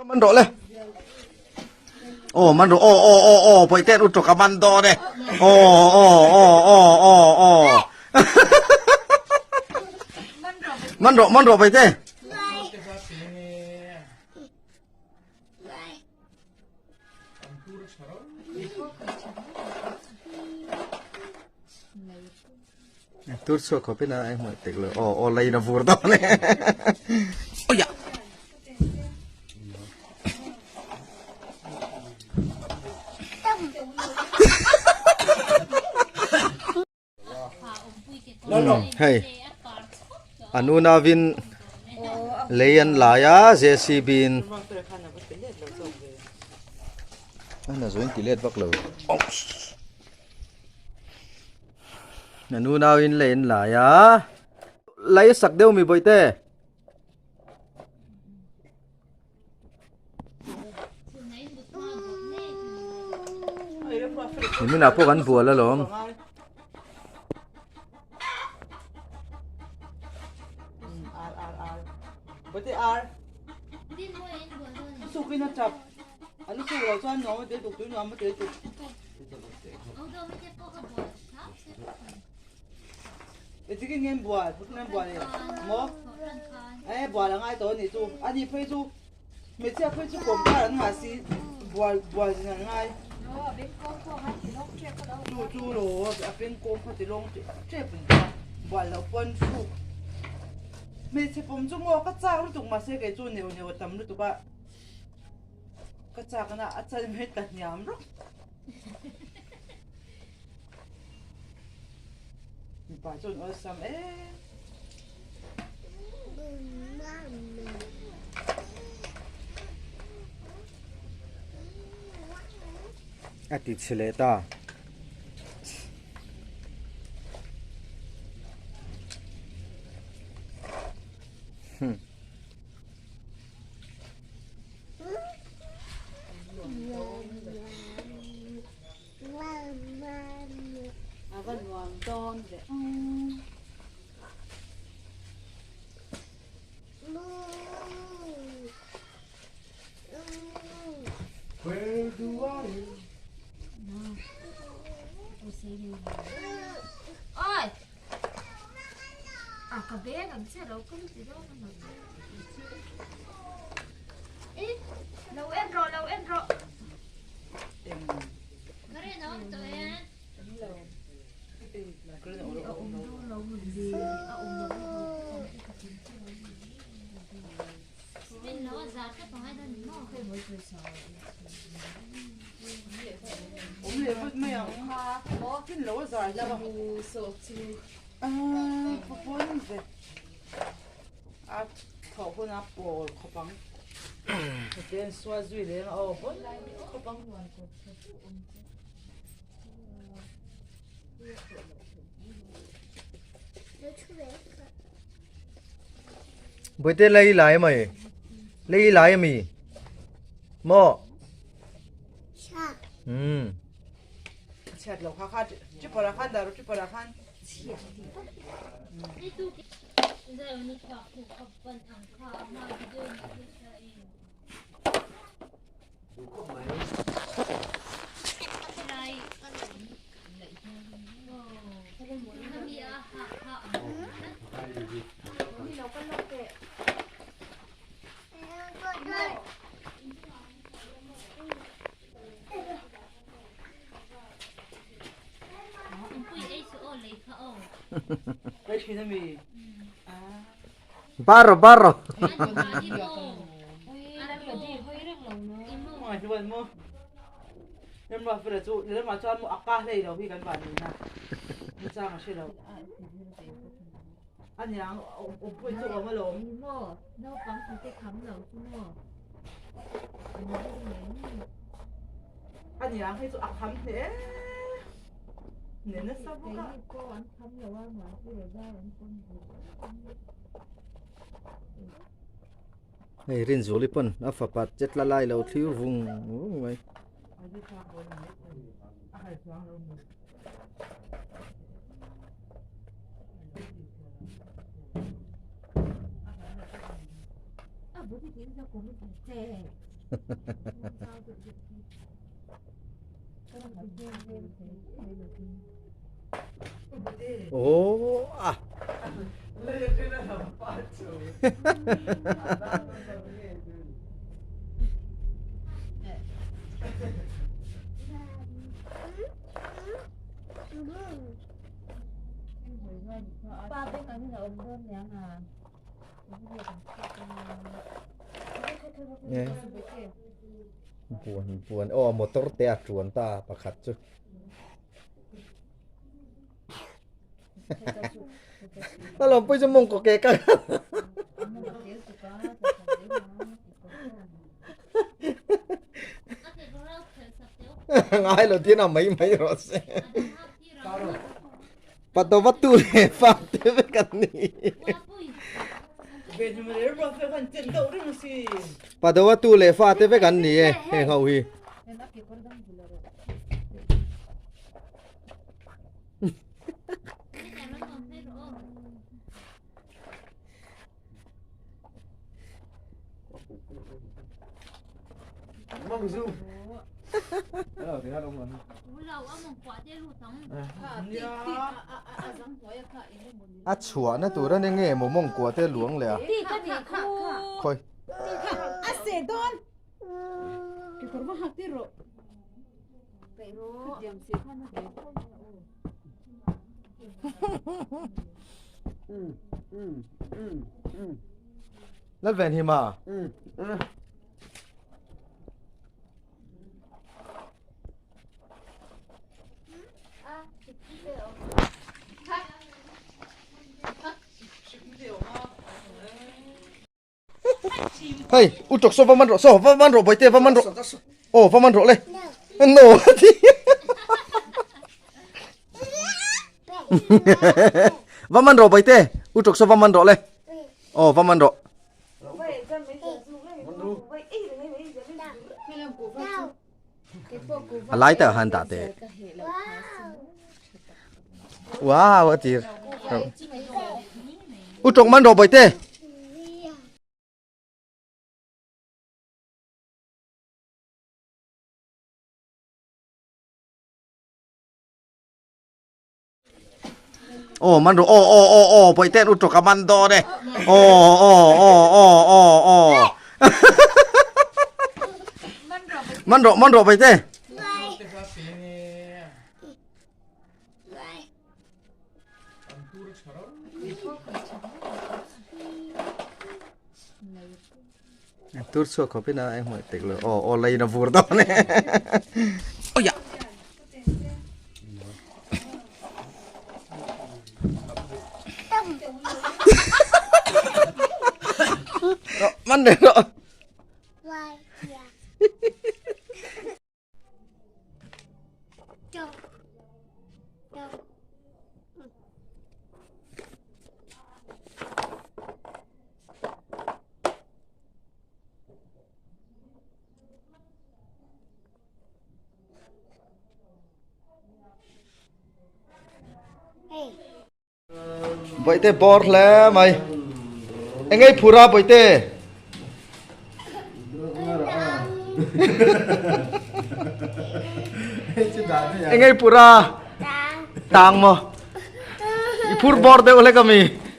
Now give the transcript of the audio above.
Man rawh le. Aw man rawh aw aw aw aw pawihten u tawk a man dawn e. Aw aw aw aw aw aw. Man rawh man rawh pawihte. Tur chhuak khawpin a hmuh tek lo. Aw aw lei na vur dawn e. Oya. Hei an unauin lei an lai a JCB in a zawin ti let vak lo an unauin lei an lai a lei sak deuh mi bawihte. Niminah pawh kan bual alawm. Hmeichhia phei chu kawm kar an ngah si bual bual zin an ngai chu chu lo a beng kawm kha ti lawng tep tep an tia bual loh pawn hruk hmeichhe pawm chu maw ka chak lutuk mahse kei chu neu neu a tam lutuk a ka chak na a chal mai ta hniam rawk mipa chuan awlsam em. A ti chhe leh ta. Hmm. A va nuam dawn ve. Oi! À, ka beng ang che lo ka ti dawn a lo. Ê, lo en rawh, lo en rawh. Bawihte lei lai mai lei lai ami maw umm Barro barro Hei Rinzuli pawn a fapa chet la lai lo thlir vung vung mai. Oh ah. Buan buan aw motor te a tuan ta pakhat chu ta lawm pui chu mawngkaw ke ka ngai lo tin a mai mai rawh se Pato va tu le fa te ve kan ni. Pato va tu le fa te ve kan ni e heng ho hi. A chhuahna tur a ni nge maw mawngkua te luang leh a? Khawi. Lalven hi ma. Hei, u chok so va man rawh, so va man rawh bawihte va man rawh. Aw va man rawh le. No ti. Va man rawh bawihte, u chok so va man rawh le. Aw va man rawh. A lai tak han dah teh. Wow a tir. U chok man rawh bawihte. Aw man rawh aw aw aw aw bawihte an utawk a man dawn e aw aw aw aw aw aw man rawh man rawh bawihte Tur chhuak khawp in a engmah tek lo aw aw lei in a vur dawn e awia man leh rawh. Bawihte bawr hle mai. Engei phur a bawihte? Engei phur a? Tang maw? I phur bawr deuh hlek ami?